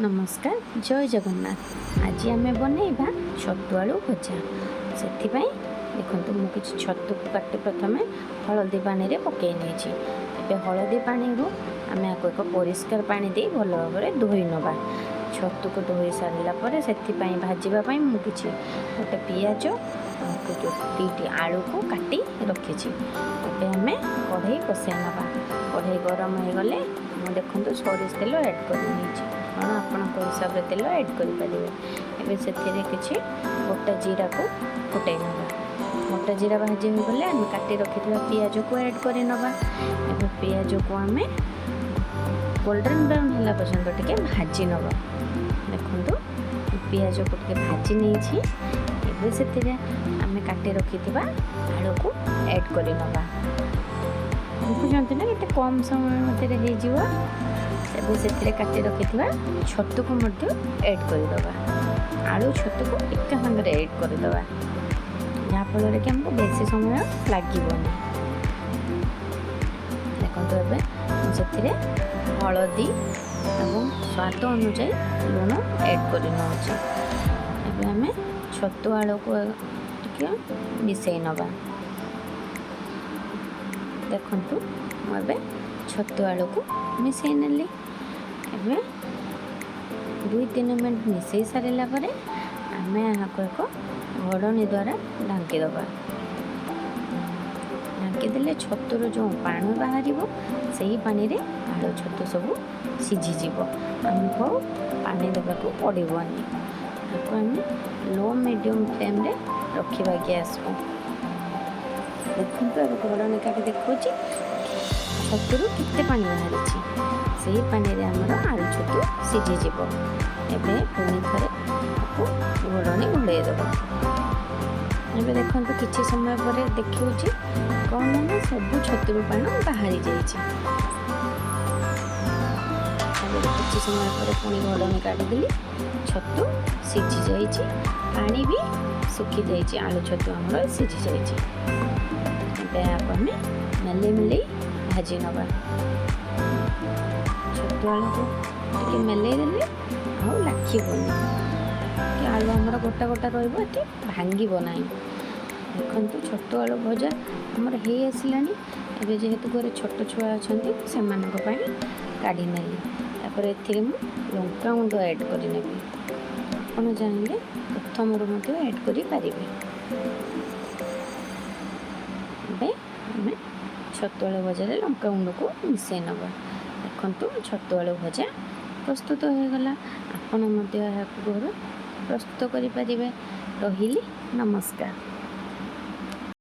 ନମସ୍କାର, ଜୟ ଜଗନ୍ନାଥ। ଆଜି ଆମେ ବନେଇବା ଛତୁ ଆଳୁ ଭଜା। ସେଥିପାଇଁ ଦେଖନ୍ତୁ, ମୁଁ କିଛି ଛତୁକୁ କାଟି ପ୍ରଥମେ ହଳଦୀ ପାଣିରେ ପକାଇ ନେଇଛି। ଏବେ ହଳଦୀ ପାଣିରୁ ଆମେ ଆକୁ ଏକ ପରିଷ୍କାର ପାଣି ଦେଇ ଭଲ ଭାବରେ ଧୋଇ ନେବା। ଛତୁକୁ ଧୋଇ ସାରିଲା ପରେ ସେଥିପାଇଁ ଭାଜିବା ପାଇଁ ମୁଁ କିଛି ଗୋଟେ ପିଆଜ ଆଉ ଦୁଇଟି ଆଳୁକୁ କାଟି ରଖିଛି। ଏବେ ଆମେ କଢ଼େଇ ବସାଇ ନେବା। କଢ଼େଇ ଗରମ ହେଇଗଲେ ମୁଁ ଦେଖନ୍ତୁ ସୋରିଷ ତେଲ ଆଡ଼୍ କରି ନେଇଛି। ଆପଣ ଆପଣଙ୍କ ହିସାବରେ ତେଲ ଆଡ଼୍ କରିପାରିବେ। ଏବେ ସେଥିରେ କିଛି ଗୋଟା ଜିରାକୁ ଫୁଟାଇ ନେବା। ଗୋଟା ଜିରା ଭାଜି ହୋଇଗଲେ ଆମେ କାଟି ରଖିଥିବା ପିଆଜକୁ ଆଡ଼୍ କରି ନେବା। ଏବେ ପିଆଜକୁ ଆମେ ଗୋଲ୍ଡେନ୍ ବ୍ରାଉନ୍ ହେଲା ପର୍ଯ୍ୟନ୍ତ ଟିକେ ଭାଜି ନେବା। ଦେଖନ୍ତୁ, ପିଆଜକୁ ଟିକେ ଭାଜି ନେଇଛି। ଏବେ ସେଥିରେ ଆମେ କାଟି ରଖିଥିବା ଆଳୁକୁ ଆଡ଼୍ କରି ନେବା। ଦେଖୁଛନ୍ତି ନା, କେତେ କମ୍ ସମୟ ମଧ୍ୟରେ ହେଇଯିବ। ଏବେ ସେଥିରେ କାଟି ରଖିଥିବା ଛତୁକୁ ମଧ୍ୟ ଆଡ଼୍ କରିଦେବା। ଆଳୁ ଛତୁକୁ ଏକା ସାଙ୍ଗରେ ଆଡ଼୍ କରିଦେବା, ଯାହାଫଳରେ କି ଆମକୁ ବେଶୀ ସମୟ ଲାଗିବନି। ଦେଖନ୍ତୁ, ଏବେ ମୁଁ ସେଥିରେ ହଳଦୀ ଏବଂ ସ୍ୱାଦ ଅନୁଯାୟୀ ଲୁଣ ଆଡ଼୍ କରି ନେଉଛି। ଏବେ ଆମେ ଛତୁ ଆଳୁକୁ ଟିକେ ମିଶାଇ ନେବା। ଦେଖନ୍ତୁ, ମୁଁ ଏବେ ଛତୁ ଆଳୁକୁ ମିଶାଇ ନେଲି। ଏବେ 2-3 ମିନିଟ୍ ମିଶାଇ ସାରିଲା ପରେ ଆମେ ଏହାକୁ ଏକ ଘୋଡ଼ଣୀ ଦ୍ୱାରା ଢାଙ୍କିଦେବା। ଢାଙ୍କିଦେଲେ ଛତୁର ଯେଉଁ ପାଣି ବାହାରିବ, ସେହି ପାଣିରେ ଆଳୁ ଛତୁ ସବୁ ସିଝିଯିବ। ଆମକୁ ଆଉ ପାଣି ଦେବାକୁ ପଡ଼ିବନି। ତାକୁ ଆମେ ଲୋ ମିଡ଼ିୟମ୍ ଫ୍ଲେମ୍ରେ ରଖିବା ଗ୍ୟାସ୍କୁ। ଦେଖନ୍ତୁ, ଏବେ ଘୋଡ଼ଣୀ କାଢ଼ି ଦେଖାଉଛି ଛତୁରୁ କେତେ ପାଣି ବାହାରିଛି। ସେହି ପାଣିରେ ଆମର ଆଳୁ ଛତୁ ସିଝିଯିବ। ଏବେ ପୁଣି ଥରେ ତାକୁ ଘୋଡ଼ଣୀ ଘୋଡ଼େଇ ଦେବା। ଏବେ ଦେଖନ୍ତୁ, କିଛି ସମୟ ପରେ ଦେଖାଉଛି କ'ଣ ନା ସବୁ ଛତୁରୁ ପାଣି ବାହାରି ଯାଇଛି। ଏବେ କିଛି ସମୟ ପରେ ପୁଣି ଘୋଡ଼ଣୀ କାଢ଼ିଦେଲି। ଛତୁ ସିଝି ଯାଇଛି, ପାଣି ବି ଶୁଖି ଯାଇଛି, ଆଳୁ ଛତୁ ଆମର ସିଝି ଯାଇଛି। ଏବେ ଏହାକୁ ଆମେ ମେଲେଇ ମେଲେଇ ଭାଜି ନେବା। ଛତୁ ଆଳୁକୁ ଟିକେ ମେଲେଇ ଦେଲେ ଆଉ ଲାଖିବନି କି ଆଳୁ ଆମର ଗୋଟା ଗୋଟା ରହିବ, ଏତେ ଭାଙ୍ଗିବ ନାହିଁ। ଦେଖନ୍ତୁ, ଛତୁ ଆଳୁ ଭଜା ଆମର ହେଇ ଆସିଲାଣି। ଏବେ ଯେହେତୁ ଘରେ ଛୋଟ ଛୁଆ ଅଛନ୍ତି, ସେମାନଙ୍କ ପାଇଁ କାଢ଼ି ନେଲି। ତାପରେ ଏଥିରେ ମୁଁ ଲଙ୍କା ଗୁଣ୍ଡ ଆଡ଼୍ କରିନେବି। ଆପଣ ଚାହିଁଲେ ପ୍ରଥମରୁ ମଧ୍ୟ ଆଡ଼୍ କରିପାରିବେ। ଏବେ ଆମେ ଛତୁ ଆଳୁ ଭଜାରେ ଲଙ୍କା ଗୁଣ୍ଡକୁ ମିଶାଇ ନେବା। ଦେଖନ୍ତୁ, ଛତୁ ଆଳୁ ଭଜା ପ୍ରସ୍ତୁତ ହୋଇଗଲା। ଆପଣ ମଧ୍ୟ ଏହାକୁ ଘରେ ପ୍ରସ୍ତୁତ କରିପାରିବେ। ରହିଲି, ନମସ୍କାର।